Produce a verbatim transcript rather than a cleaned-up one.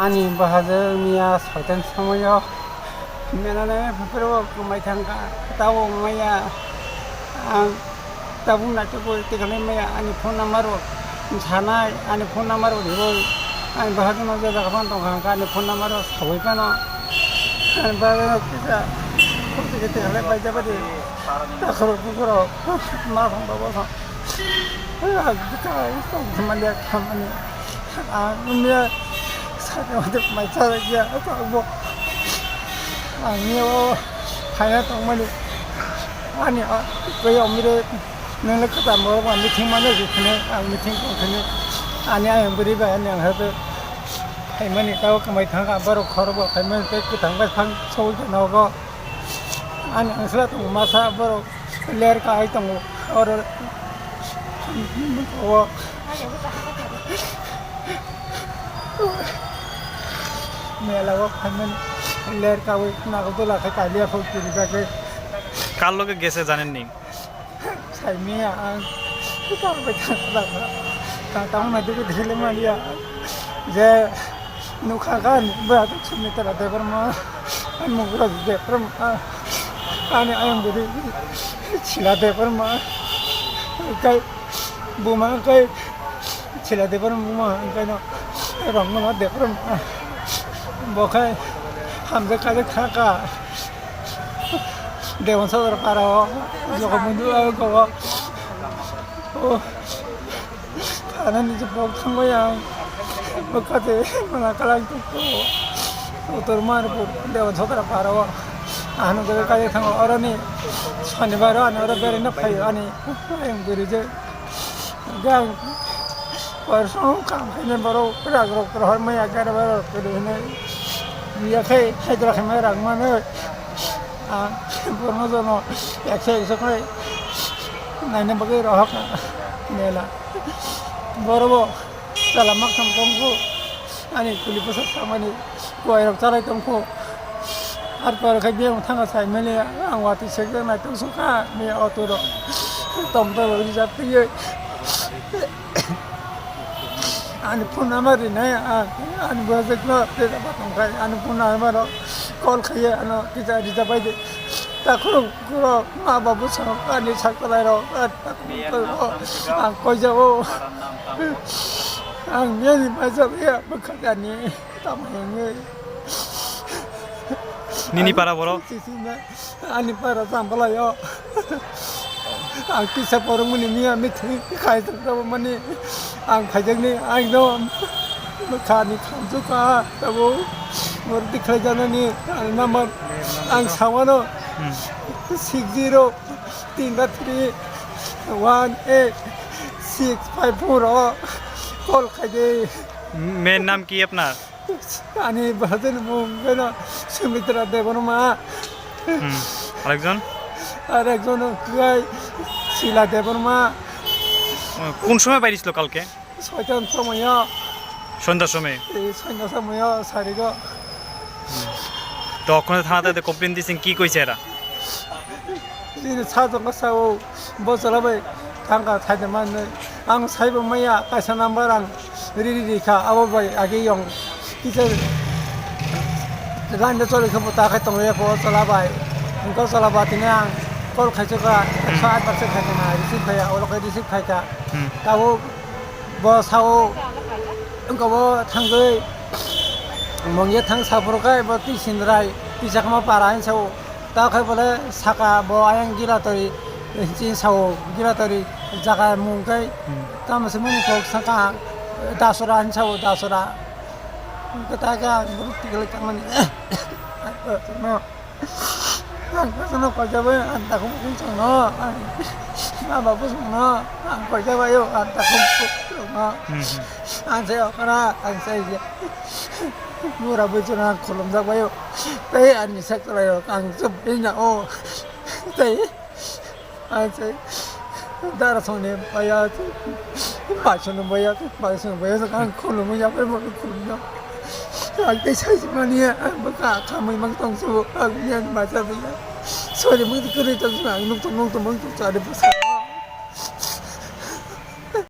Ani bahadur miya soitan somoyo menane phapiro kwmai thangkha, tabo maya ang tabuk naitugwi tikhalai maya ani phone number rok sanai, ani phone number rok riwi ani bahadur no je jaga phano tongkha, ani phone number rok sawi phano ani bahadur no kisa tikhalai bai jabadi takhoro bukhoro ma phone babo sa. Ang bwkha tong thumani khamani. Ang mia saka wate mai cha ya ta bo. Ang mia o khaya tong mani. Ani a kaya mire nang le kata mo ma meeting mana ji khne ang meeting tong khne. Ani ayang beri ba ani ang habe. Hai mani tao kamai thang ka baro khor bo hai mani te kutang ba phang so ja no go. Ani ang sala tong masa baro. Ler ka ai tongo, oro o mela o phaimani ler kawi nago dola khai kaliya phok tini bagwi. Kar loge gese janen ni? Saimiya ang kar bai thang thang thang na dugu dhile maliya. Je nukha gan bwrajwk Sumitra Debbarma, ani mung bwrajwk Debbarma, ani ayang bwrwi Sila Debbarma, kai buma kai Sila Debbarma buma kai no Rongmana Debbarma, bo khai hamjak kajak thangkha. Dewan Sodor para o, Jogo Mundu o, o, Anani je bok thangbai ang bwkha de mana kalang tukto. Utor Manipur Dewan Sodra para o. Ano de kai thango oroni Shonibar o ani oro berina phai ani ayang beri je. Gang korsong kam khaine borok rag rok rohor maya gar borok kene. Biya khai haidra khai rang mano. Ah, borno jono ekso ekso khai naina bagwi rohok mela. Borobo chwla maktham tongkhu, ani kuli bwsa samani kuwai rok chalai tongkhu. Ar kuwai rok khai biyang thangna sai mani ang watwi sekjak nai tong sukha, mi auto rok tom tom rok rijak twiwi. Ani phone number rinai, ah, ani bwsajwk no tei ba tongkhai, ani phone number rok call khaiya, ano kisa rida bai de. Takhurung kuro ma babu sa, ani sakhalai rok, ah, takhurung kuro, ang koijago. Ang nini baijak ya, bwkha ani tamo hwnwi. Nini para borok? Sisi na. Ani para Chambalai o. Ang kisa porongmani miya mithi khai tongmani ang phaijakni ang no khani khamjukha tabo mor dikhlai janani ang number ang sawano Hmm. six zero tin ba three one eight six five four o call khaide. মেয়ের নাম কি আপনার? Ani bwsajwkni mung khe no Sumitra Debbarma. Hmm. আরেকজন? Arekjon khe Sila Debbarma. কোন সময় বাইরে ছিল কালকে? Soitan somoyo. সন্ধ্যার সময়? Ei, sonda somoyo, sarigo. তো ওখানে থানাতে কমপ্লেন দিয়েছেন, কি কইছে এরা? Chini sajwk bwsa o bo chwla bai thangkha thaida manwi. Ang saibo maya kaisa number ang riri rikha, abo bai age yong kisa line no choli khe bo ta khai tongya bo chwla bai. Hwnkhe chwla bai tini ang call khaisukha, Hmm. ekso aat bar se khaikha na receive khaiya, oro khe receive khaikha. Hmm. Tabuk bo sao wngkha bo thangwi mungya thang saphuru khe bo twi sindrai twi chakma para hinwi sao. Ta khe bole saka bo ayang gila tori, chini sao gila tori jaga mung khe Hmm. tamo se mani kok saka Dasora hinsa o dasora. Kata ka ang buru tikle tangmani. No. Ang kono kojabai ang takhum kum songno. Ang ma babu songno. Ang kojabai o ang takhum kum songno. Ang sai okara ang sai je. Mura bujuna khulumjak bayo. Tei ani sak lai ang jub ina o. Tei Ang sai dara songni baya, baisongni baya, baisongni baya ang khulumwi yaphai bo khulumya. Ang tei sai mani ang bwkha khamwi mang tong su ang yan masa bwya. Sori mung kwrwi tong su ang nukto nukto mung tong sari bwsa.